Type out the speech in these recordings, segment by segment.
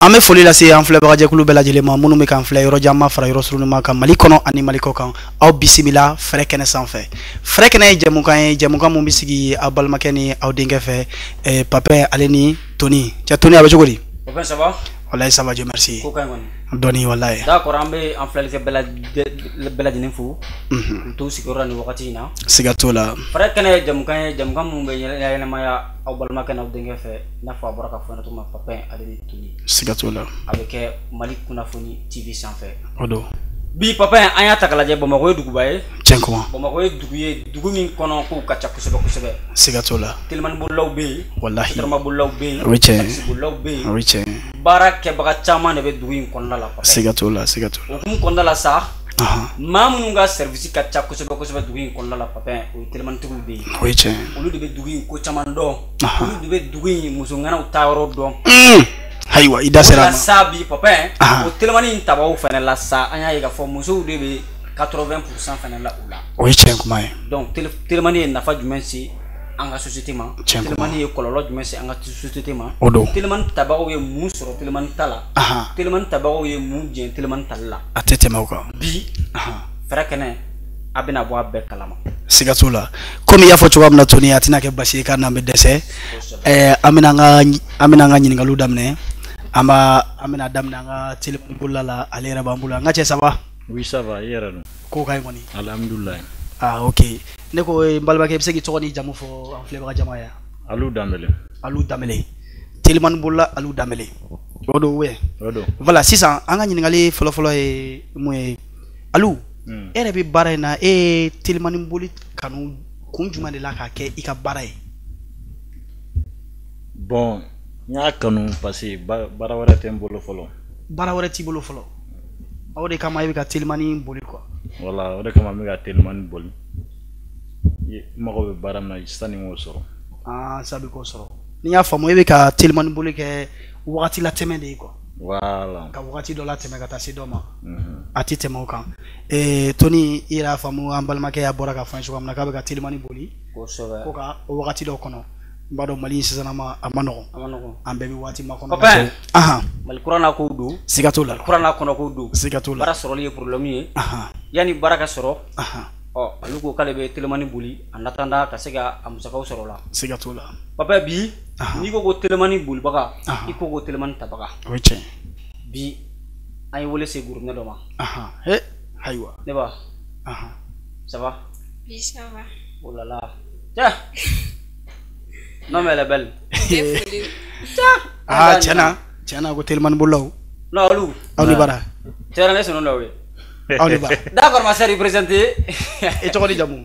An bɛ foli lase an filɛbagajɛkulu bɛɛ lajɛlen ma, minnu bɛ k'an filɛ yɔrɔ jan ma fara yɔrɔ surunni ma kan, Mali kɔnɔ ani Mali kɔ kan. Aw bisimila fɛrɛ kɛnɛ sanfɛ. Fɛrɛ kɛnɛ ye jɛmukan ye, jɛmukan mun bɛ sigi aw balimakɛ ni aw denkɛ fɛ, Papin ale ni Tony. Cɛ Tony, a bɛ cogo di? Papin, ça va? Walayi, ça va, Dieu merci. Ko ka ɲi kɔni? Dɔɔni, walayi. D'accord, an bɛ an filɛlikɛ bɛɛ lajɛlen fo k'u to sigiyɔrɔ la nin wagati in na. Siga t'o la. Fɛrɛ kɛnɛ ye jɛmukan ye, jɛmukan mun bɛ ɲɛnamaya aw balimakɛ n'aw denkɛ fɛ, i n'a fɔ a bɔra ka fɔ ɲɛna cogo min na, Papin ale ni Tony. Siga t'o la. A bɛ kɛ Mali kunnafoni TV sanfɛ. O don. Bi Papin, an y'a ta k'a lajɛ, Bamakɔ ye duguba ye. Tiɲɛ kuma. Bamakɔ ye dugu ye, dugu min kɔnɔ kow ka ca kosɛbɛ kosɛbɛ. Siga t'o la. Telimani bolilaw bɛ yen. Walahi. Sotarama bolilaw bɛ yen. O ye tiɲɛ ye. Takisi bolilaw bɛ yen. O ye tiɲɛ ye. Baara kɛbaga caman de bɛ dugu in kɔnɔna la, Papin. Siga t'o la, siga t'o la. O hukumu kɔnɔna la sa, maa minnu ka service ka ca kosɛbɛ kosɛbɛ dugu in kɔnɔna la, Papin, o ye telimanitigiw de ye. O ye tiɲɛ ye. Olu de bɛ dugu in ko caman dɔn. Olu de bɛ dugu in musoŋanaw taayɔrɔ dɔn. Ayiwa, i da sera a ma. Sa bi Papin, o telimani in tabaw fana la sa, an y'a ye k'a fɔ musow de bɛ 80% fana la u la. O ye tiɲɛ kuma ye. Donc telimani ye nafa jumɛn se an ka société ma? Tiɲɛ kuma. Telimani ye kɔlɔlɔ jumɛn se an ka société ma? O don. Telimani tabagaw ye mun sɔrɔ telimani ta la? Telimani tabagaw ye mun jɛn telimani tali la? A tɛ tɛmɛ o kan. Bi fɛrɛ kɛnɛ, a bɛna bɔ a bɛɛ kalama. Siga t'o la. Komi i y'a fɔ cogoya min na Tony, a tɛna kɛ basi ye k'a n'an bɛ dɛsɛ. An bɛna an ka ɲininkaliw daminɛ. An bɛna daminɛ an ka telimani bolila la, ale yɛrɛ b'an bolo. An ka cɛ, ça va? Oui, ça va, i yɛrɛ dun? Ko ka ɲi kɔni. Alhamdulilayi. Ah ok. Ne ko n balimakɛ, i bɛ se k'i tɔgɔ n'i jamu fɔ an filɛbaga jama ye? Alu Danbele. Alu Danbele. Telimani bolila Alu Danbele. O don ou bien? O don. Voilà, sisan an ka ɲininkali fɔlɔ-fɔlɔ ye mun ye? Alu, e yɛrɛ bɛ baara in na, e ye telimani boli kanu kun jumɛn de la k'a kɛ i ka baara ye? Bon, n y'a kanu parce que baara wɛrɛ tɛ n bolo fɔlɔ. Baara wɛrɛ t'i bolo fɔlɔ. O de kama e bɛ ka telimani boli quoi. Voilà, o de kama n bɛ ka telimani boli. N mago bɛ baara min na sani n k'o sɔrɔ. Ah, sabi k'o sɔrɔ. Ni n y'a faamu, e bɛ ka telimani boli kɛ wagati latɛmɛ de ye quoi. Voilà. Ka wagati dɔ latɛmɛ ka taa se dɔ ma. A tɛ tɛmɛ o kan. Tony, i yɛrɛ y'a faamu, an balimakɛ y'a bɔra ka fɔ an ye cogoya min na k'a bɛ ka telimani boli. Kosɛbɛ. Ko ka o wagati dɔ kɔnɔ. N b'a dɔn Mali in sisanama a ma nɔgɔn. A ma nɔgɔn. An bɛɛ bɛ waati makɔnɔ. Papin. Ahan. Mali kura n'a kow don. Siga t'o la. Mali kura n'a kɔnɔ kow don. Siga t'o la. Baara sɔrɔli ye problème ye. Yanni baara ka sɔrɔ. Ɔ, olu ko k'ale bɛ telimani boli en attendant ka se ka a musakaw sɔrɔ o la. Siga t'o la. Papa, bi n'i ko ko telimani bolibaga, i ko ko telimani tabaga. O ye tiɲɛ ye. Bi an ye wele se gurupinɛ dɔ ma. He, ayiwa. Ne ba. Ça va? Oui, ça va. Oh là là. Tiens. Non mais elle est belle. Ah, tiɲɛna, tiɲɛna ko telimani bolilaw. Non, olu. Aw ni baara. Tiɲɛna, ne sɔnn'o la o ye. Aw ni baara. D'accord, ma sœur, i présenter. E tɔgɔ ni jamu?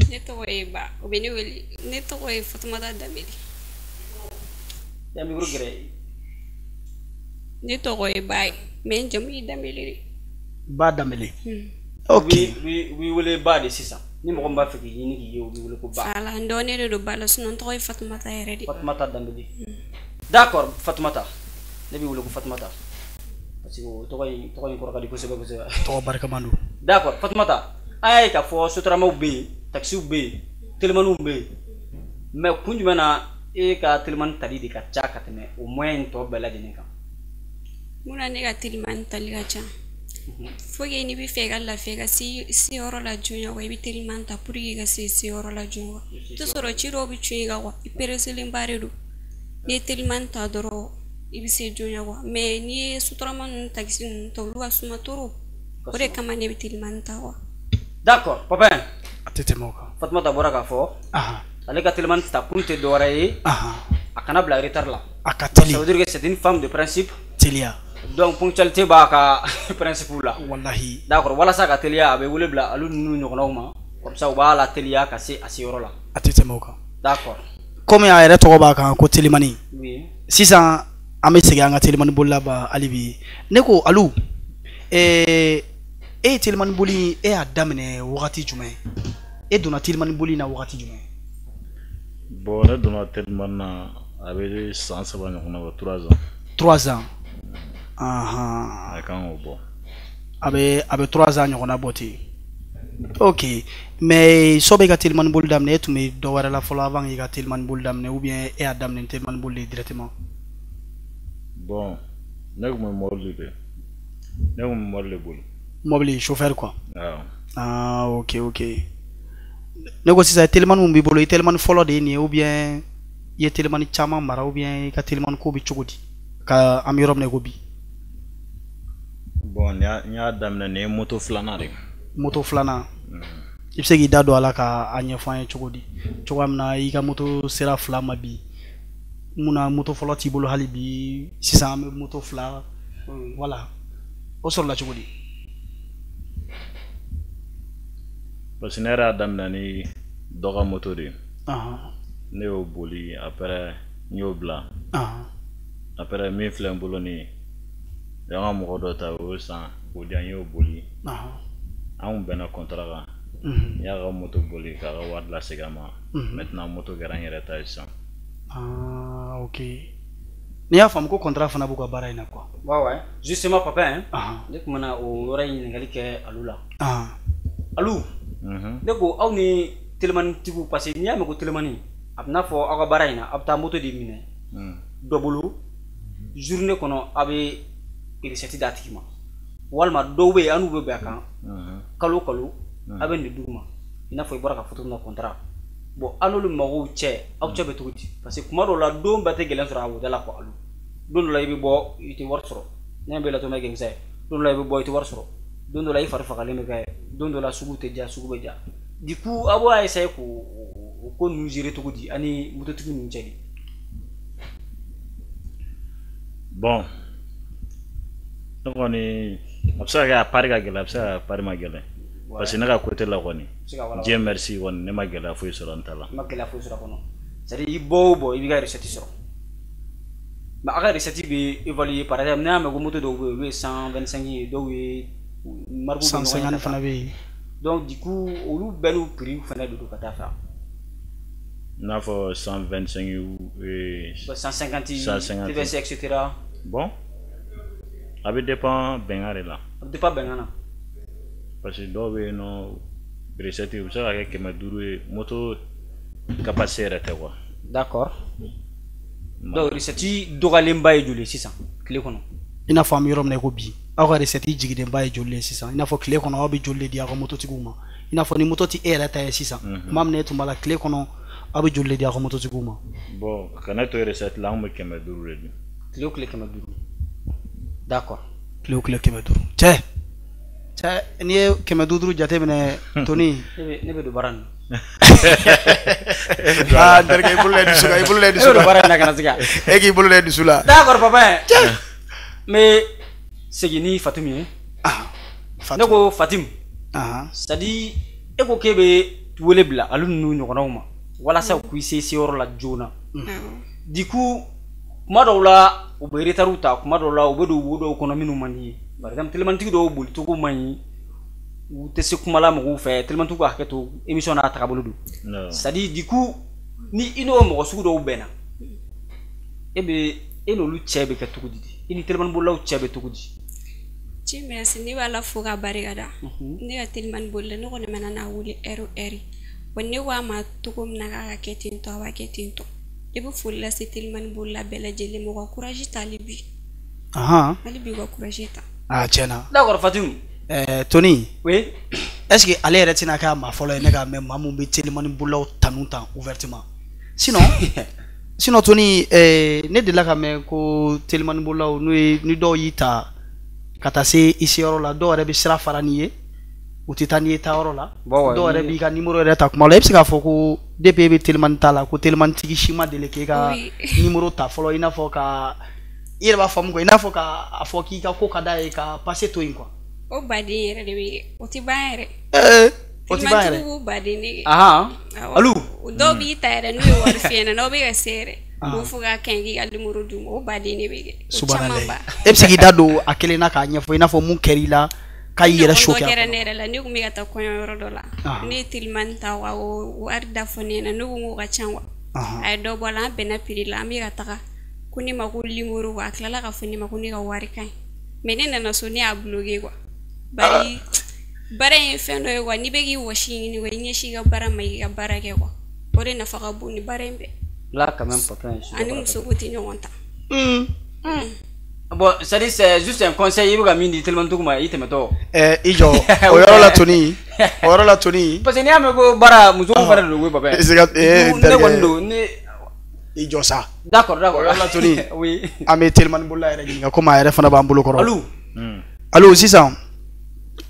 Ne tɔgɔ ye Ba, o bɛ ne wele, ne tɔgɔ ye Fatumata Danbele. Ya micro gɛrɛ. Ne tɔgɔ ye Ba ye, mais n jamu ye Danbele de. Ba Danbele. Ok. U b'i wele Ba de sisan. Ni mɔgɔ min b'a fɛ k'i ɲini k'i ye, u b'i wele ko Ba. Voilà, n dɔnnen de don Ba la, sinon n tɔgɔ ye Fatumata yɛrɛ de. Fatumata Danbele. D'accord, Fatumata. Ne b'i wele ko Fatumata. Parce que o tɔgɔ in kɔrɔ ka di kosɛbɛ kosɛbɛ. Tɔgɔ barikama don. D'accord, Fatumata. An y'a ye k'a fɔ sotaramaw bɛ yen, taxiw bɛ yen, telimaniw bɛ yen. Mais kun jumɛn na e ka telimani tali de ka ca ka tɛmɛ o moyen in tɔ bɛɛ lajɛlen kan? Mun na ne ka telimani tali ka ca? Faut que n'i bɛ fɛ i ka lafiya, i ka se seyɔrɔ la joona quoi, i bɛ telimani ta pour que i ka se seyɔrɔ la joona quoi. I tɛ sɔrɔ ci dɔw bɛ cun i kan quoi, i pressélenba de don. N'i ye telimani ta dɔrɔn, i bɛ se joona quoi. Mais n'i ye sotarama ninnu, taxi ninnu ta, olu ka suma trop. O de kama ne bɛ telimani ta quoi. D'accord, Papin. A tɛ tɛmɛ o kan. Fatumata bɔra k'a fɔ. Ale ka telimani ta kun tɛ dɔwɛrɛ ye. A kana bila retard la. A ka teli. Ça veut dire que c'est une femme de principe. Teliya. Donc ponctualité b'a ka principe la. Wallahi. D'accord, walasa ka teliya, a bɛ wele bila alu ninnu ɲɔgɔnnaw ma. Comme ça u b'a la teliya ka se a seyɔrɔ la. A tɛ tɛmɛ o kan. D'accord. Komi a yɛrɛ tɔgɔ b'a kan ko telimani. Oui. Sisan an bɛ segin an ka telimani bolila ba hali bi. Ne ko Alu, e ye telimani boli, e y'a daminɛ wagati jumɛn? E donna telimani boli in na wagati jumɛn? Bon, ne donna telimani na, a bɛ san 3 ɲɔgɔnna bɔ, 3 ans. 3 ans. Ahan. A kan k'o bɔ. A bɛ 3 ans ɲɔgɔnna bɔ ten. Ok, mais sɔ bɛ ka telimani boli daminɛ, e tun bɛ dɔ wɛrɛ la fɔlɔ avant k'i ka telimani boli daminɛ, ou bien e y'a daminɛ ni telimani boli de directement? Bon, Ne tun bɛ mobili de. Ne tun bɛ mobili de boli. Mobili chauffeur quoi. Awɔ. Ah ok ok. Ne ko sisan telimani mun b'i bolo, i telimani fɔlɔ de ye nin ye ou bien i ye telimani caman mara ou bien i ka telimani ko bɛ cogo di? Ka an bɛ yɔrɔ min na i ko bi. Bon, n y'a daminɛ nin ye moto filanan de ye. Moto filanan. I bɛ se k'i da don a la k'a ɲɛfɔ an ye cogo di? Cogoya min na i ka moto sera 2 ma bi. Munna moto fɔlɔ t'i bolo hali bi, sisan an bɛ moto 2. Voilà. O sɔrɔla cogo di? Parce que ne yɛrɛ y'a daminɛ ni dɔ ka moto de ye. Ne y'o boli après n y'o bila. Après min filɛ n bolo nin ye, u y'an ka mɔgɔ dɔ ta o y'o san k'o di yan, n y'o boli. An kun bɛnna contrat kan. N y'a ka moto boli k'a ka wari lasegin a ma. Maintenant moto kɛra n yɛrɛ ta ye sisan. Ah ok. N'i y'a faamu ko contrat fana b'u ka baara in na quoi. Ouais ouais. Justement papa hein. Ne tun bɛna o yɔrɔ in ɲininkali kɛ Alu la. Alu. Ne ko aw ni telimanitigiw, parce que n'i y'a mɛn ko telimani, a bɛ n'a fɔ aw ka baara in na, aw bɛ taa moto de minɛ dɔ bolo, journée kɔnɔ aw bɛ recette d'a tigi ma, walima dɔw bɛ yen an n'u bɛ bɛn a kan, kalo kalo aw bɛ nin d'u ma, i n'a fɔ i bɔra ka fɔ cogo min na contrat. Bon, an n'olu mɔgɔw cɛ, aw cɛ bɛ cogo di? Parce que kuma dɔw la don bɛɛ tɛ gɛlɛn sɔrɔ a woda la quoi Alu. Don dɔ la i bɛ bɔ i tɛ wari sɔrɔ, ne bɛ latɔmɛ kɛ misɛn ye, don dɔ la i bɛ bɔ i tɛ wari sɔrɔ, don dɔ la i fari fagalen bɛ kɛ, don dɔ la sugu tɛ diya, sugu bɛ diya. Du coup aw b'a essayer k'o ko ninnu gérer cogo di ani mototigi ninnu cɛ de? Bon, ne kɔni a bɛ se ka kɛ a pari ka gɛlɛn, a bɛ se ka kɛ a pari ma gɛlɛn. Parce que ne ka côté la kɔni, Dieu merci kɔni, ne ma gɛlɛya foyi sɔrɔ n ta la. I ma gɛlɛya foyi sɔrɔ a kɔnɔ. C'est à dire i bɔ o bɔ i b'i ka recette sɔrɔ. Mais a ka recette bɛ évaluer, par exemple ne y'a mɛn ko moto dɔw bɛ yen olu ye 125 ye, dɔw ye marque bɛ ɲɔgɔn ye 150 fana bɛ yen. Donc du coup olu bɛɛ n'u prix fana de don ka taa fɛ. I n'a fɔ 125 ou 150, 150, TVC et cetera. Bon, a bɛ dépend bɛnkan de la. A bɛ dépend bɛnkan na. Parce que dɔw bɛ yen nɔ recette u bɛ se ka kɛ 500 ye, moto capacité yɛrɛ tɛ quoi. D'accord. Donc recette dɔgɔyalenba ye joli ye sisan tile kɔnɔ? I n'a fɔ an bɛ yɔrɔ min na i ko bi, aw ka recette jigidenba ye joli ye sisan? I n'a fɔ tile kɔnɔ aw bɛ joli de di aw ka mototigiw ma? I n'a fɔ ni moto tɛ e yɛrɛ ta ye sisan, tuma min na e tun b'a la tile kɔnɔ aw bɛ joli de di aw ka mototigiw ma? Bon, ka ne to recette la, anw bɛ 500 de di. Tile o tile 500. D'accord. Tile o tile 500. Cɛ, cɛ, n'i ye 500 jateminɛ Tony. Ne bɛ don baara nin na. Ah, n terikɛ, i bolo da i dusu kan, i bolo da i dusu Ne bɛ don kan. baara in na ka na se ka. E k'i bolo da i dusu la. D'accord papa. N bɛ segin ni Fatimu ye. Ne ko Fatimu. C'est à dire e ko k'e bɛ wele bila Alu ninnu ɲɔgɔnnaw ma walasa u k'i se seyɔrɔ la joona. Du coup kuma dɔw la u bɛ retard ta, kuma dɔw la u bɛ don wo dɔw kɔnɔ minnu man di ye. Par exemple telimantigi dɔw bolicogo man ɲi, u tɛ se kuma la mɔgɔw fɛ, telimantigi ka hakɛ to émission n'a tagabolo don. C'est à dire du coup ni i n'o mɔgɔ sugu dɔw bɛnna, e bɛ e n'olu cɛ bɛ kɛ cogo di? I ni telimani bolilaw cɛ bɛ cogo di? Dieu merci, ne b'a la fo k'a barikada. Ne ka telimani bolila, ne kɔni mana n'a wele heure o heure. Wa ne ko a ma cogo min na k'a ka kɛ ten tɔ, a b'a kɛ ten tɔ. Ne bɛ foli lase telimani bolila bɛɛ lajɛlen ma, u ka courage ta hali bi. Hali bi u ka courage ta. Ah, tiɲɛna. D'accord Fatimu. Tony. Oui. Est-ce que ale yɛrɛ tɛna kɛ a maa fɔlɔ ye ne k'a mɛn maa mun bɛ telimani bolilaw tanu tan ouvertement? Sinon, sinon Tony, ne delila ka mɛn ko telimani bolilaw n'u ye ni dɔw y'i ta ka taa se i seyɔrɔ la, dɔw yɛrɛ bɛ sira fara n'i ye, u tɛ taa n'i ye taayɔrɔ la. Dɔw yɛrɛ b'i ka numéro yɛrɛ ta kuma la. E bɛ se k'a fɔ ko depuis e bɛ telimani ta la, ko telimanitigi si ma deli k'e ka numéro ta fɔlɔ, i n'a fɔ ka i yɛrɛ b'a faamu quoi, i n'a fɔ k'a fɔ k'i ka ko ka d'a ye ka passer to yen quoi. O baden yɛrɛ de bɛ kɛ, o tɛ ban yɛrɛ. O tɛ ban yɛrɛ. Telimantigi b'o baden de kɛ. Alu. Dɔw b'i ta yɛrɛ n'u ye wari f'i ɲɛna, n'aw bɛ ka se yɛrɛ. U b'o fɔ k'a ka ɲi k'i ka numéro d'u ma, o baden de bɛ kɛ. O caman ba. E bɛ se k'i da don a kelen na k'a ɲɛfɔ, i n'a fɔ mun kɛr'i la k'a y'i yɛrɛ choqué a Dɔ kɛra kɔnɔ. ne yɛrɛ la, ne tun bɛ ka taa kɔɲɔyɔrɔ dɔ la. Ne ye telimani ta wa o wari da fɔ ne ɲɛna, ne ko k'o ka ca wa. A ye dɔ bɔ a la, an bɛnna prix la, an bɛ ka taga. Ko ne ma ko numéro wa, a tilala k'a fɔ ne ma ko ne ka wari ka ɲi. Mais ne nana so, ne y'a bloqué quoi. Bari baara in ye fɛn dɔ ye quoi, n'i bɛ k'i wɔsi ɲini quoi, i ɲɛsin i ka baara ma, i k'i ka baara kɛ quoi. O de nafa ka bon ni baara in bɛɛ. Là quand même papa, je suis Ani d'accord. muso ko tɛ ɲɔgɔn ta. Bon, c'est-à-dire c'est juste un conseil, i bɛ ka min di telimaniw ma i tɛmɛtɔ. I jɔ o yɔrɔ la Tony, o yɔrɔ la Tony. Parce que n'i y'a mɛn ko baara musow fana de don koyi papa. Ne kɔni don ne. I jɔ sa. D'accord d'accord. O yɔrɔ la Tony. Oui. An bɛ telimani bolila yɛrɛ ɲininka komi a yɛrɛ fana b'an bolo kɔrɔ. Alu. Alu sisan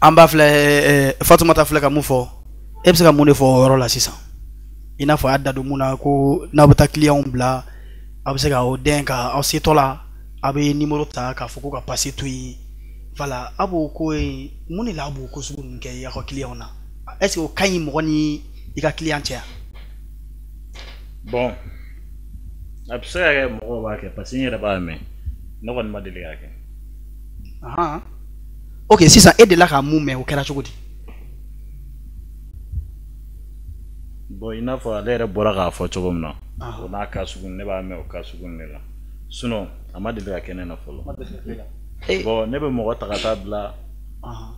an b'a filɛ Fatumata filɛ ka mun fɔ e bɛ se ka mun de fɔ o yɔrɔ la sisan i n'a fɔ a y'a da don mun na ko n'aw bɛ taa client bila aw bɛ se ka o dɛn ka aw setɔ la a bɛ numéro ta k'a fɔ ko ka passe to yen voilà a b'o ko in mun de la a b'o ko sugu ninnu kɛ aw ka client na est ce que o ka ɲi mɔgɔ ni i ka client cɛ Bon a bɛ se ka kɛ mɔgɔw b'a kɛ parce que n yɛrɛ b'a mɛn ne kɔni ma deli k'a kɛ. Ok sisan e delila ka mun mɛn o kɛra cogo di? Bon i n'a fɔ ale yɛrɛ bɔra k'a fɔ cogo min na o n'a cas sugu ne b'a mɛn o cas sugu de la sinon a ma deli ka kɛ ne na fɔlɔ. Bon ne bɛ mɔgɔ ta ka taa bila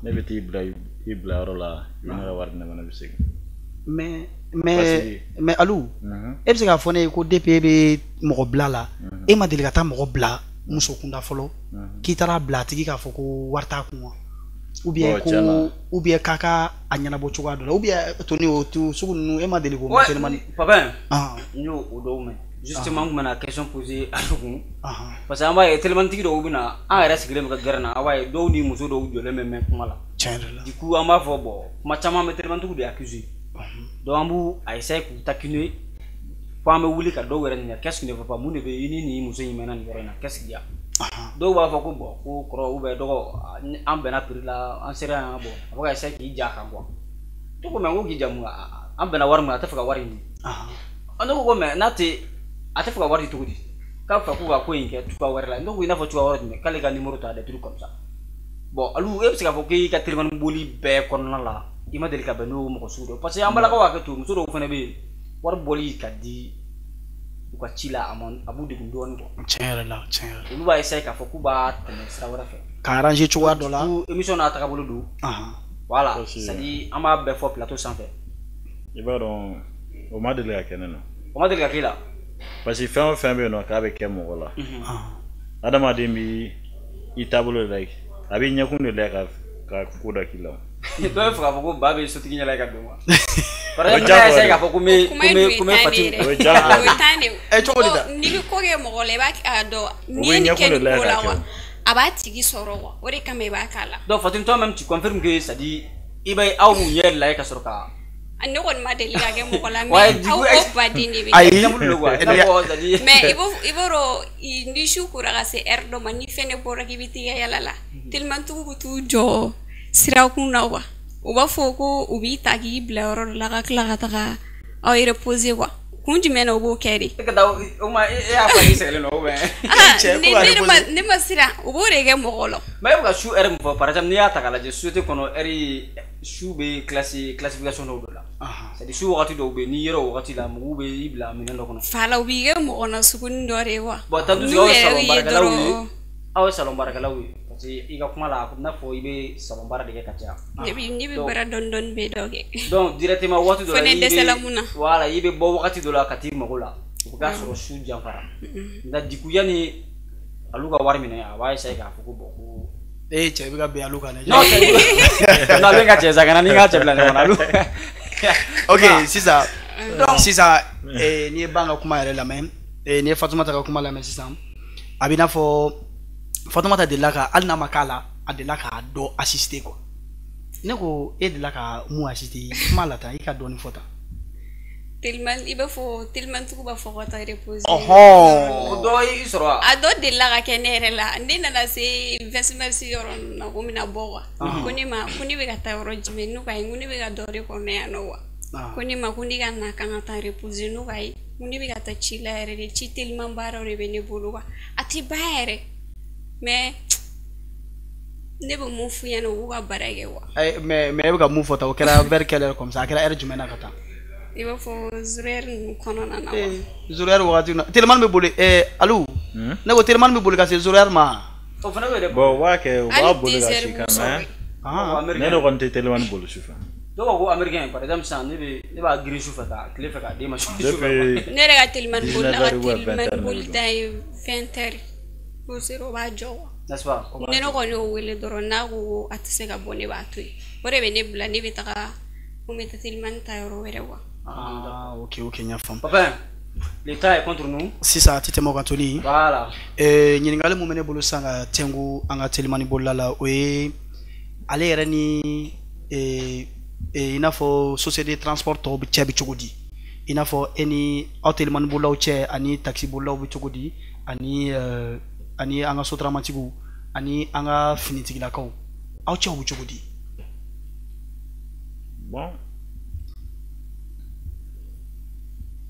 ne bɛ t'i bila i bila yɔrɔ la i bɛ ne ka wari di ne ma ne bɛ segin. Mais Alu e bɛ se k'a fɔ ne ye ko depuis e bɛ mɔgɔ bila la e ma deli ka taa mɔgɔ bila muso kunda fɔlɔ k'i taara bila a tigi k'a fɔ ko wari t'a kun wa ou bien ko ou bien k'a ka a ɲɛnabɔ cogoya dɔ la ou bien Tony o sugu ninnu e ma deli k'o mɛn telimani. Papa n y'o o dɔw mɛn justement n tun bɛna question poser Alu kun parce que an b'a ye telimanitigi dɔw bɛ na an yɛrɛ sigilen bɛ ka gɛrɛn na a b'a ye dɔw ni muso dɔw jɔlen bɛ mɛn kuma la. Tiɲɛ yɛrɛ la. Du coup an b'a fɔ bon kuma caman bɛ telimanitigiw de accuser donc an b'u a essayer k'u taquiner fo an bɛ wuli ka dɔw yɛrɛ ɲininka qu'est-ce qui ne va pas mun de bɛ i ni nin muso in mɛnna nin yɔrɔ in na qu'est-ce qu'il y a dɔw b'a fɔ ko bon ko kɔrɔ ou bien dɔgɔ an bɛnna prix la an sera yan bon a bɛ ka essayer k'i ja kan quoi ne ko mais n ko k'i ja mun an bɛnna wari min a tɛ fɛ ka wari in di ne ko mais n'a tɛ a tɛ fɛ ka wari di cogo di k'a fɛ k'u ka ko in kɛ cogoya wɛrɛ la ne ko i n'a fɔ cogoya wɛrɛ jumɛn k'ale ka numéro ta des trucs comme ça bon Alu e bɛ se k'a fɔ k'i ka telimani boli bɛɛ kɔnɔna la i ma deli ka bɛn n'o mɔgɔ sugu dɔ parce que an balakaw hakɛ to muso dɔw fana bɛ yen wari bɔli ka di u ka ci la a ma a b'u degun dɔɔnin quoi. Tiɲɛ yɛrɛ la tiɲɛ yɛrɛ la. Olu b'a essayer k'a fɔ k'u b'a tɛmɛ sira wɛrɛ fɛ. Ka arranger cogoya dɔ la. Émission n'a tagabolo don. Voilà c'est à dire an b'a bɛɛ fɔ plateau sanfɛ. I b'a dɔn o ma deli ka kɛ ne na. O ma deli ka k'e la. Parce que fɛn o fɛn bɛ yen nɔ k'a bɛ kɛ mɔgɔ la. Adamaden b'i i taabolo de la a b'i ɲɛkun de la ka ko dɔ k'i la. Dɔw bɛ fɛ k'a fɔ ko ba bɛ sotigi ɲɛ la ka don wa. Par exemple ne y'a essayer k'a fɔ ko n bɛ Fati. O ye diyagoya de ye. O ye tan de ye. Cogo di tan? N'i bɛ ko kɛ mɔgɔ la i b'a dɔn n'i ye nin kɛ nin ko la wa a b'a tigi sɔrɔ quoi o de kama i b'a k'a la. Donc Fatim toi même tu confirmes que c'est à dire i bɛ aw b'u ɲɛ de la ka sɔrɔ ka. Ne kɔni ma deli ka kɛ mɔgɔ la mais aw baden de bɛ. Ayi mais i b'a dɔn ni su kora ka se heure dɔ ma ni fɛn de bɔra k'i bɛ t'i ka yala la telimantigiw bɛ t'u jɔ sirakun na quoi u b'a fɔ ko u b'i ta k'i bila yɔrɔ dɔ la ka tila ka taga aw reposer quoi kun jumɛn na u b'o kɛ de. E ka taa o ma e y'a fɔ k'i sɛgɛnnen don ou bien. Ne ma siran u b'o de kɛ mɔgɔ la. Mais e bɛ ka su heure min fɔ par exemple n'i y'a ta k'a lajɛ société kɔnɔ heure su bɛ classification dɔw de la. C'est à dire su wagati dɔw bɛ yen n'i yera o wagati la mɔgɔw bɛ i bila minɛn dɔ kɔnɔ. Fala u b'i kɛ mɔgɔ na sugunin dɔ de ye quoi. Bon tandis que aw ye salon baarakɛlaw ye aw ye salon baarakɛlaw ye. Parce que i ka kuma la a n'a fɔ i bɛ salon baara de kɛ ka caya. Ne bɛ baara dɔɔni dɔɔni bɛ dɔ kɛ. Donc directement waati dɔ la fo ne dɛsɛla mun na. Voilà i bɛ bɔ wagati dɔ la ka t'i mago la o bɛ k'a sɔrɔ su janfara. Nka du coup yanni olu ka wari minɛ a b'a essayer k'a fɔ ko bon ko. Ee cɛ i bɛ ka bin Alu kan dɛ. Non non a bɛ ka cɛ sa ka na ni n ka cɛ bila ɲɔgɔn na Alu. Ok sisan sisan n'i ye Ban ka kuma yɛrɛ lamɛn n'i ye Fatumata ka kuma lamɛn sisan a b'i n'a fɔ Fatumata delila ka hali n'a ma k'a la a delila k'a dɔ assister quoi ne ko e delila ka mun assister kuma la tan i ka dɔɔnin fɔ tan. Teliman i b'a fɔ telimantigiw b'a fɔ ka taa reposer. Ɔhɔn. O dɔ y'i sɔrɔ wa? A dɔ delila ka kɛ ne yɛrɛ la ne nana se 26 yɔrɔ ninnu na ko n bɛna bɔ quoi. Ko ne ma ko ne bɛ ka taa yɔrɔ jumɛn ne ko ayi ko ne bɛ ka dɔ de kɔnɔ yan nɔ quoi. Ko ne ma ko ne ka na k'an ka taa reposer ne ko ayi ko ne bɛ ka taa ci la yɛrɛ de ci teliman baaraw de bɛ ne bolo quoi a tɛ ban yɛrɛ mais ne bɛ mun f'u ɲɛna u k'u ka baara kɛ quoi. Mais e bɛ ka mun fɔ tan o kɛra vers quelle heure comme ça a kɛra heure jumɛn na ka taa? I b'a fɔ zéro heure ninnu kɔnɔna na wa. Zéro heure wagati na telimani bɛ boli Alu ne ko telimani bɛ boli ka se zéro heure ma. O fana bɛ dɛ. Bon u b'a kɛ u b'a boli ka se kan mais ne de kɔni tɛ telimani boli su fɛ. Dɔw b'a fɔ ko américain par exemple sisan ne b'a girin su fɛ ka tile fɛ k'a d'e ma su fɛ. Ne yɛrɛ ka telimani boli la ka telimani boli ta ye 20 heures. N'o sera o b'a jɔ quoi. N'est-ce pas? Ne kɔni y'o wele dɔrɔn, n'a ko a tɛ se ka bɔ, ne b'a to yen. O de bɛ ne bila, ne bɛ taga ko n bɛ taa telimani ta yɔrɔ wɛrɛ quoi. Ah, ok, ok, n y'a faamu. Papa, l'État est contre nous. Sisan a ti tɛmɛ o kan tuguni. Voilà. Ɲininkali mun bɛ ne bolo sisan ka tɛnku an ka telimani bolila la, o ye ale yɛrɛ ni i n'a fɔ société transport tɔw cɛ bɛ cogo di, i n'a fɔ e ni aw telimani bolilaw cɛ ani taxi bolilaw bɛ cogo di, ani ani an ka sotaramatigiw ani an ka finitigilakaw, aw cɛw bɛ cogo di? Bon,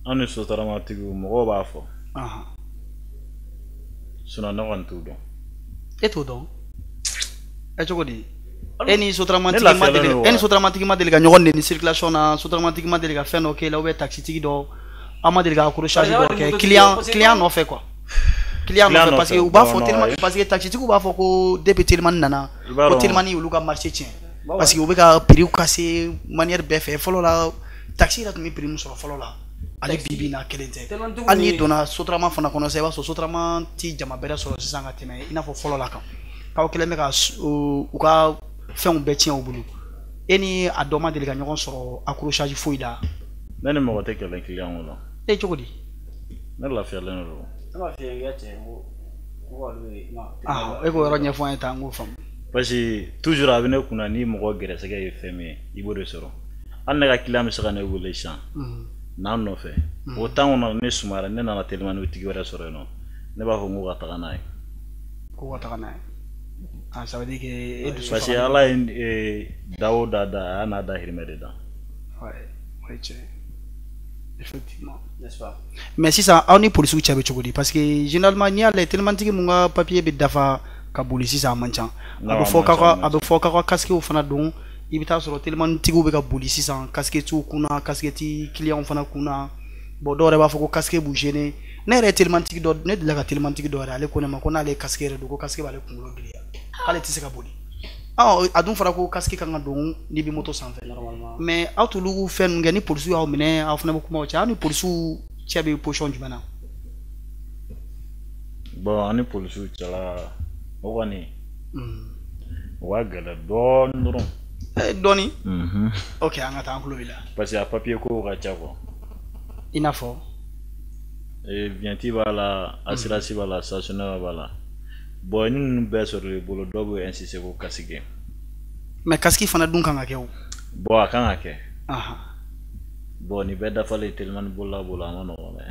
an ni sotaramatigiw, mɔgɔw b'a fɔ. Sinon ne kɔni t'u dɔn. E t'o dɔn? Ɛ, cogo di? E ni sotramatigi ma deli, e ni sotramatigi ma deli ka ɲɔgɔn neni circulation na, sotramatigi ma deli ka fɛn dɔ k'e la, ou bien taxitigi dɔ, aw ma deli ka accrochage dɔ kɛ client nɔfɛ quoi? Client nɔfɛ, parce que u b'a fɔ telimani, parce que taxitigiw b'a fɔ ko depuis telimani nana, ko telimani y'olu ka marché tiɲɛ, parce que u bɛ ka prix casser manière bɛɛ fɛ. Fɔlɔ la, taxi yɛrɛ tun bɛ prix min sɔrɔ fɔlɔ la, ale bi bi in na kelen tɛ. Hali n'i donna sotrama fana kɔnɔ sisan, i b'a sɔrɔ sotrama ti jama bɛrɛ sɔrɔ sisan ka tɛmɛ i n'a fɔ fɔlɔ la kan, k'aw kɛlen bɛ ka u ka fɛnw bɛɛ tiɲɛ u bolo. E ni a dɔ ma deli ka ɲɔgɔn sɔrɔ accrochage foyi la? Ne ni mɔgɔ tɛ kɛlɛ client la. E, cogo di? Ne lafiyalen don. Ne b'a f'i ye, n k'a cɛ, n ko olu bɛ Ah, e k'o yɔrɔ ɲɛfɔ an ye tan, n k'o faamu. Parce que toujours a bɛ ne kunna, ni mɔgɔ gɛrɛsɛgɛ ye fɛn min ye, i b'o de sɔrɔ. Hali ne ka client bɛ se ka ne wele sisan n'an nɔfɛ, o temps kɔnɔ ne sumayara, ne nana telimani tigi wɛrɛ sɔrɔ yen nɔ, ne b'a fɔ n ko ka taga n'a ye. Ko ka taga n'a ye. Ah, ça veut dire que e dusu. Parce que Ala ye da o da da, a y'a n'a dahirimɛ de da. Ouais, ouais, tiɲɛ. Effectivement. N'est-ce pas? Mais sisan aw ni polisiw cɛ bɛ cogo di? Parce que généralement n'i y'a lajɛ, telimantigi mun ka papier bɛ dafa ka boli sisan, a man ca. A bɛ fɔ k'aw ka, a bɛ fɔ k'aw ka casque fana don. I bɛ taa sɔrɔ telimanigiw bɛ ka boli sisan, casque t'u kunna, casque ti client fana kunna. Bon, dɔw yɛrɛ b'a fɔ ko casque b'u gêner. Ne yɛrɛ ye telimantigi dɔ, ne delila ka telimantigi dɔ yɛrɛ, ale ko ne ma ko n'ale ye casque yɛrɛ don, ko casque b'ale kunkolo girinya, k'ale tɛ se ka boli. A dun fɔra ko casque kan ka don n'i bɛ moto sanfɛ. Mais aw t'olu fɛn ninnu kɛ, ni polisiw y'aw minɛ, aw fana bɛ kuma o cɛ. Aw ni polisiw cɛ bɛ position jumɛn na? Bon, an ni polisiw cɛla, o kɔni, o ka gɛlɛn dɔɔnin dɔrɔn. Dɔɔnin? Ok, an ka taa, an tulo b'i la. Parce que a papier ko ka ca quoi. I n'a fɔ? Vignette b'a la, assurance b'a la, stationnaire b'a la. Bon, ni ninnu bɛɛ sɔrɔ i bolo, dɔw bɛ insister ko casque. Mais casque fana dun kan ka kɛ o. Bon, a kan ka kɛ. Bon, nin bɛɛ dafalen telimani bolila bolo, a ma nɔgɔn dɛ.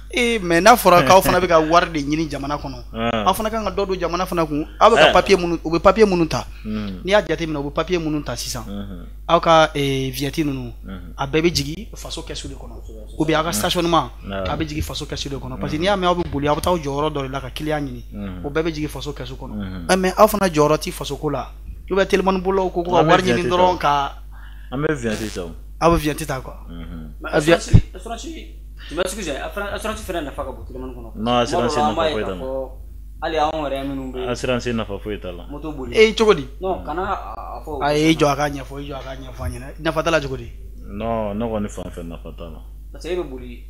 Ee, mais n'a fɔra k'aw fana bɛ ka wari de ɲini jamana kɔnɔ, aw fana kan ka dɔ don jamana fana kun. Aw bɛ ka papier minnu, u bɛ papier minnu ta, n'i y'a jateminɛ, u bɛ papier minnu ta sisan, aw ka vignette ninnu, a bɛɛ bɛ jigin faso kɛsu de kɔnɔ, ou bien aw ka stationnement, a bɛ jigin faso kɛsu de kɔnɔ. Parce que n'i y'a mɛn aw bɛ boli, aw bɛ taa aw jɔyɔrɔ dɔ de la ka client ɲini, o bɛɛ bɛ jigin faso kɛsu kɔnɔ. Mais aw fana jɔyɔrɔ ti faso ko la, ou bien telimani bolilaw ko ka wari ɲini dɔrɔn ka. An bɛ vignette ta o. Aw bɛ vignette ta quoi. Assurance, tu m'excuses, assurance fana nafa ka bon telimani kɔnɔ. Non, assurance nafa foyi t'a la. Hali anw yɛrɛ minnu bɛ. Assurance nafa foyi t'a la. Moto boli. E, cogo di? Non, kana a fɔ. Ayi, i jɔ a k'a ɲɛfɔ, i jɔ a k'a ɲɛfɔ an ɲɛna. Nafa t'a la cogo di? Non, ne kɔni fan fɛ nafa t'a la. Parce que e bɛ boli.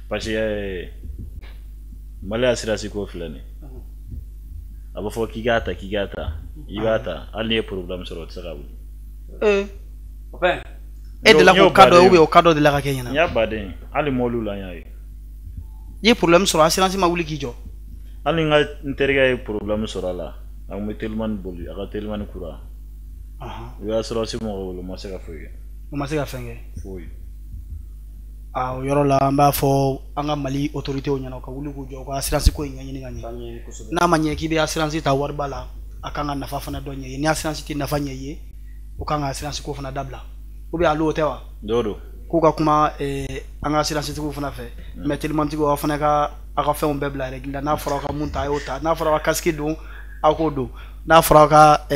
Parce que Mali assurance ko filɛ nin ye. A bɛ fɔ k'i k'a ta, k'i k'a ta, i b'a ta, hali n'i ye problème sɔrɔ, o tɛ se ka wuli. Ee. Papa. E delila k'o cas dɔ ye ou bien o cas dɔ delila ka kɛ ɲɛna? N y'a baden, hali mɔbiliw la n y'a ye. I ye problème sɔrɔ, assurance ma wuli k'i jɔ? Hali n ka n terikɛ ye problème sɔrɔ a la, a kun bɛ telimani boli, a ka telimani kura. U ye assurance mɔgɔw wele, u ma se ka foyi kɛ. U ma se ka fɛn kɛ? Foyi. Ah, o yɔrɔ la an b'a fɔ an ka Mali autorités ɲɛna, u ka wuli k'u jɔ, u ka assurance ko in ɲɛɲini ka ɲɛ. N'a ma ɲɛ k'i bɛ assurance ta wariba la, a kan ka nafa fana dɔ ɲɛ i ye. Ni assurance tɛ nafa ɲɛ i ye, o kan ka assurance ko fana dabila. Ou bien alo o tɛ wa? Dɔw don. K'u ka kuma an ka assurance tigiw fana fɛ. Mais telimanigiw, aw fana ka aw ka fɛnw bɛɛ bila règle la. N'a fɔra aw ka mun ta, a y'o ta. N'a fɔra aw ka casque don, aw k'o don. N'a fɔra aw ka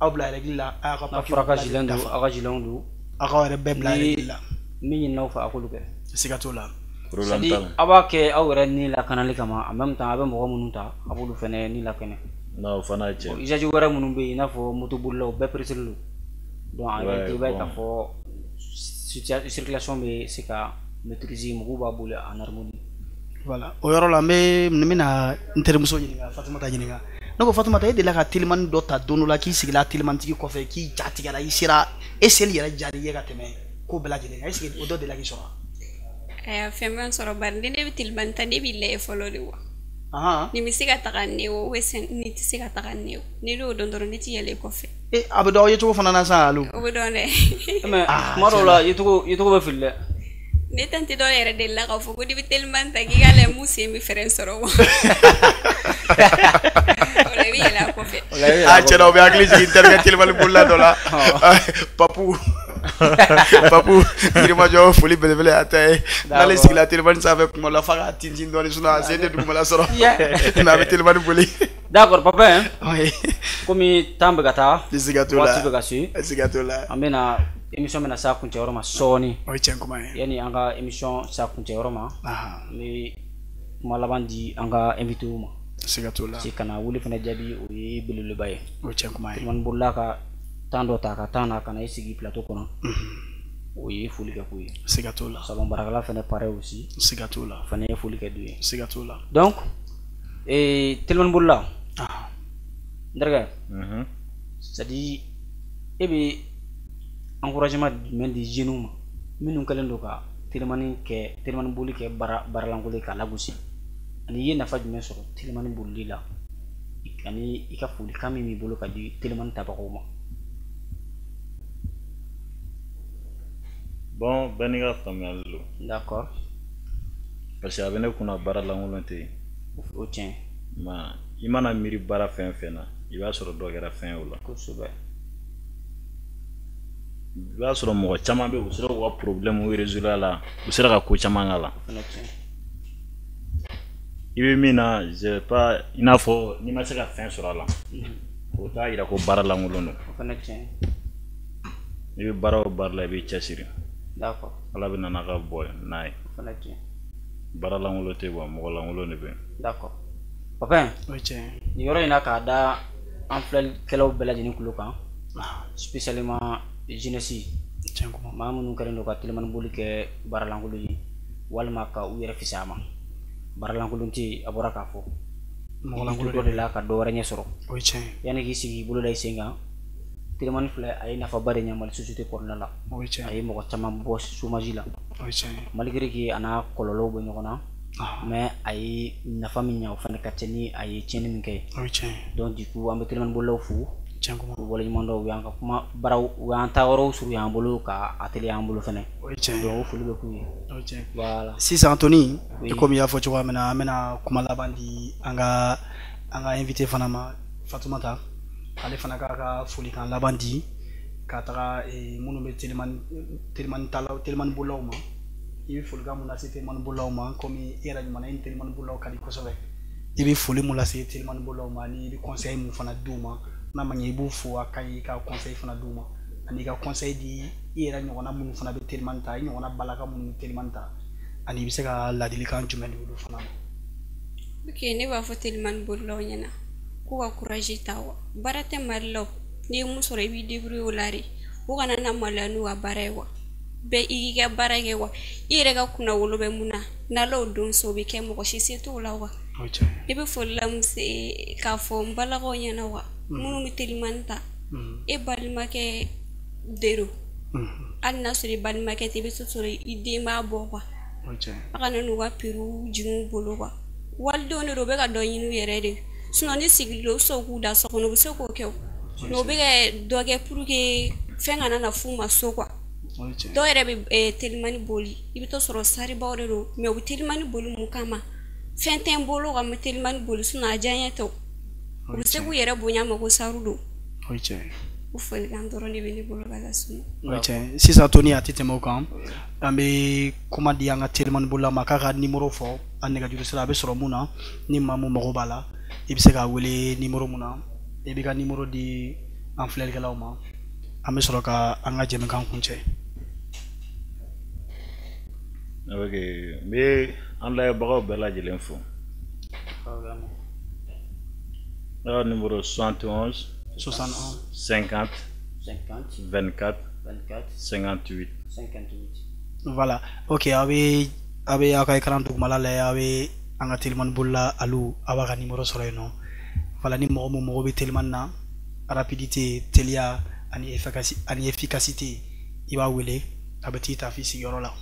aw bila règle la, a y'aw ka papier. N'a fɔra ka gilet don, aw ka gilet don. Aw k'aw yɛrɛ bɛɛ bila règle la. Min ɲinina aw fɛ, aw k'olu kɛ. Siga t'o la. Problème t'a la. Aw b'a kɛ aw yɛrɛ ni lakanali kama, en même temps a bɛ mɔgɔ minnu ta, a b'olu fana ni lakana. Non, o fana ye tiɲɛ. Usage wɛrɛ minnu bɛ yen, i n'a fɔ moto bolilaw bɛɛ pressé don. Donc en réalité, i b'a ye k'a fɔ circulation bɛ se ka maîtriser, mɔgɔw b'a boli en harmonie. Voilà, o yɔrɔ la n bɛna n terimuso ɲininka, Fatumata ɲininka. Ne ko Fatumata, e delila ka telimani dɔ ta don dɔ la k'i sigila telimanitigi kɔfɛ k'i ja tigɛra, i sera e seli yɛrɛ diyara i ye ka tɛmɛ ko bɛɛ lajɛlen kan, est ce que o dɔ delila k'i sɔrɔ? Ayiwa, fɛn bɛ n sɔrɔ, bari ni ne bɛ telimani ta, ne b'i lajɛ fɔlɔ de wa. Nin bɛ se ka taga ne o, nin tɛ se ka taga ne o, ni ne y'o dɔn dɔrɔn ne tɛ yɛlɛ i kɔfɛ. A bɛ dɔn aw ye cogo fana na sa Alu. O bɛ dɔn dɛ. Mais kuma dɔw la yecogo bɛ fili dɛ. Ne tante dɔw yɛrɛ delila k'a fɔ ko n'i bɛ telimani ta k'i k'a lajɛ mun sen bɛ frein sɔrɔ wa. O la i bɛ yɛlɛ a kɔfɛ. A tiɲɛna, o bɛ hakili jigin n terikɛ telimani bolila dɔ la. Papu Yirimajɔ, foli belebele a ta ye. N'ale sigila telimani sanfɛ kuma la f'a k'a tintin dɔɔnin, sinon a sen tɛ dugumala sɔrɔ. Mais a bɛ telimani boli. D'accord papa, oui. Komi temps bɛ ka taa, siga t'o la, waati bɛ ka se, siga t'o la, an bɛna émission bɛna s'a kuncɛyɔrɔ ma sɔɔni. O ye tiɲɛ kuma ye. Yanni an ka émission s'a kuncɛyɔrɔ ma, an bɛ kuma laban di an ka invité ma. Siga t'o la. Se ka na wele fana jaabi, o ye belebeleba ye. O ye tiɲɛ kuma ye. Telimani bolila ka temps dɔ ta ka temps na ka na i sigi plateau kɔnɔ, o ye foli kɛ ko ye. Siga t'o la. Salon baarakɛla fana pareil aussi. Siga t'o la. O fana ye foli kɛ du ye. Siga t'o la. Donc telimani bolila, n terikɛ, c'est à dire e bɛ encouragement jumɛn di jeunes ma minnu kɛlen don ka telimani kɛ, telimani boli kɛ baaralankolon ye k'a lagosi, ani i ye nafa jumɛn sɔrɔ telimani bolili la, ani i ka folikan min b'i bolo ka di telimani tabagaw ma? Bon, bɛɛ n'i ka faamuyali don. D'accord. Parce que a bɛ ne kunna baara lankolon tɛ yen. O tiɲɛ. Ma i mana miiri baara fɛn fɛn na, i b'a sɔrɔ dɔ kɛra fɛn ye o la. Kosɛbɛ. I b'a sɔrɔ mɔgɔ caman bɛ yen, u sera k'u ka problème résoudre a la, u sera ka ko caman k'a la. O fana tiɲɛ. I bɛ min na, je pas, i n'a fɔ n'i ma se ka fɛn sɔrɔ a la, o t'a yira ko baara lankolon don. O fana tiɲɛ. I bɛ baara o baara la, i b'i cɛsiri. D'accord. Ala bɛ na n'a ka bɔ n'a ye. O fana tiɲɛ. Baara lankolon tɛ yen, mɔgɔ lankolon de bɛ yen. D'accord. Papa, o ye tiɲɛ ye. Nin yɔrɔ in na k'a da an filɛlikɛlaw bɛɛ lajɛlen tulo kan, spécialement jeunesse, Tiɲɛ kuma. maa minnu kɛlen don ka telimani boli kɛ baara lankolon ye walima ka u yɛrɛ fisaya ma. Baara lankolon tɛ yen, a bɔra k'a fɔ. Mɔgɔ lankolon dɔ de la ka dɔ wɛrɛ ɲɛ sɔrɔ. O ye tiɲɛ ye. Yanni k'i sigi k'i bolo da i sen kan, telimani filɛ, a ye nafaba de ɲɛ Mali société kɔnɔna la. O ye tiɲɛ A ye mɔgɔ caman bɔ chômage la. O ye tiɲɛ ye. Malgré que a n'a kɔlɔlɔw bɛ ɲɔgɔn na, mais a ye nafa min ɲɛ, o fana ka ca ni a ye tiɲɛni min kɛ. O ye tiɲɛ ye. Donc du coup an bɛ telimani bolilaw fo. Tiɲɛ kuma. U waleɲuman dɔn, u y'an ka kuma baaraw, u y'an taa yɔrɔw surunya an bolo ka a teliya an bolo fɛnɛ. O ye tiɲɛ ye. Donc o foli bɛ k'u ye. O ye tiɲɛ ye. Voilà. Sisan Tony, Oui. komi i y'a fɔ cogoya min na, an bɛna kuma laban di an ka invité fana ma, Fatumata. Ale fana k'a ka folikan laban di ka taga minnu bɛ telimani talaw, telimani bolilaw ma. I bɛ folikan mun lase telimani bolilaw ma, komi i yɛrɛ ɲuman i ni telimani bolilaw ka di kosɛbɛ. I bɛ foli mun lase telimani bolilaw ma, ani i bɛ conseil mun fana d'u ma, n'a ma ɲɛ i b'u fo, a ka ɲi i ka conseil fana d'u ma, ani i ka conseil di i yɛrɛ ɲɔgɔnna minnu fana bɛ telimani ta, i ɲɔgɔnna balaka minnu bɛ telimani ta, ani i bɛ se ka ladilikan jumɛn di olu fana ma? Ok, ne b'a fɔ telimani bolilaw ɲɛna k'u ka courage ta wa. Baara tɛ Mali la o, n'i ye mun sɔrɔ i b'i débrouiller o la de. U kana na maloya n'u ka baara ye wa. Bɛɛ i k'i ka baara kɛ wa. I yɛrɛ ka kunnawolo bɛ mun na, n'Ala y'o don so, o bɛ kɛ, mɔgɔ si se t'o la wa. O ye tiɲɛ ye. Ne bɛ foli la k'a fɔ n balakaw ɲɛna wa, minnu bɛ telimani ta, e balimakɛ de don. Hali n'a sɔrɔ i balimakɛ tɛ, i bɛ se sɔrɔ i den b'a bɔ quoi. O ye tiɲɛ ye. A kana n'u ka piriw jigin u bolo quoi. Walidenw de don, u bɛ ka dɔ ɲini u yɛrɛ de. Sinon ni sigilen don, u bɛ se k'u da so kɔnɔ, u bɛ se k'o kɛ o. Mais u bɛ ka dɔ kɛ pour que fɛn kana na f'u ma so quoi. O ye tiɲɛ ye. Dɔw yɛrɛ bɛ telimani boli, i bɛ taa sɔrɔ saribaw de don, mais u bɛ telimani boli mun kama? Fɛn tɛ n bolo ka n bɛ telimani boli, sinon a diya n ye tɛ o. U bɛ se k'u yɛrɛ bonya ma ko sari don. O ye tiɲɛ ye. O folikan dɔrɔn de bɛ ne bolo ka lase u ma. O ye tiɲɛ ye. Sisan Tony, a tɛ tɛmɛ o kan, an bɛ kuma di an ka telimani bolila ma k'a ka numéro fɔ, a nɛgɛjuru sira a bɛ sɔrɔ mun na, ni maa mun mago b'a la, i bɛ se k'a wele numéro mun na, i b'i ka numéro di an filɛlikɛlaw ma, an bɛ sɔrɔ ka an ka jɛmukan kuncɛ. Ok, n bɛ an lajɛbagaw bɛɛ lajɛlen fo. Ne ka numéro 71 61 50 50 24 24 58. 58. Voilà. Ok, aw bɛ A bɛ aw ka écran dugumala lajɛ, aw bɛ an ka telimani bolila Alu, aw b'a ka numéro sɔrɔ yen nɔ. Voilà, ni mɔgɔ mun mago bɛ telimani na, rapidité, teliya ani efficacité, i b'a wele, a bɛ t'i ta f'i sigiyɔrɔ la.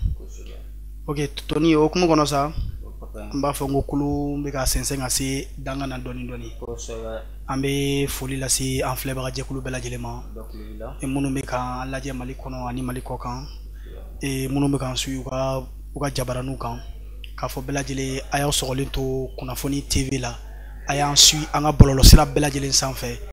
Ok Tony, o hukumu kɔnɔ sa, n b'a fɔ n ko kulun bɛ ka sɛnsɛn ka se danga na dɔɔni dɔɔni. An bɛ foli lase an filɛbaga jɛkulu bɛɛ lajɛlen ma, minnu bɛ k'an lajɛ Mali kɔnɔ ani Mali kɔ kan, minnu bɛ k'an suit u ka jabaraninw kan, k'a fɔ bɛɛ lajɛlen a y'aw sɔgɔlen to Kunnafoni TV la, a y'an suit an ka bɔlɔlɔsira bɛɛ lajɛlen sanfɛ.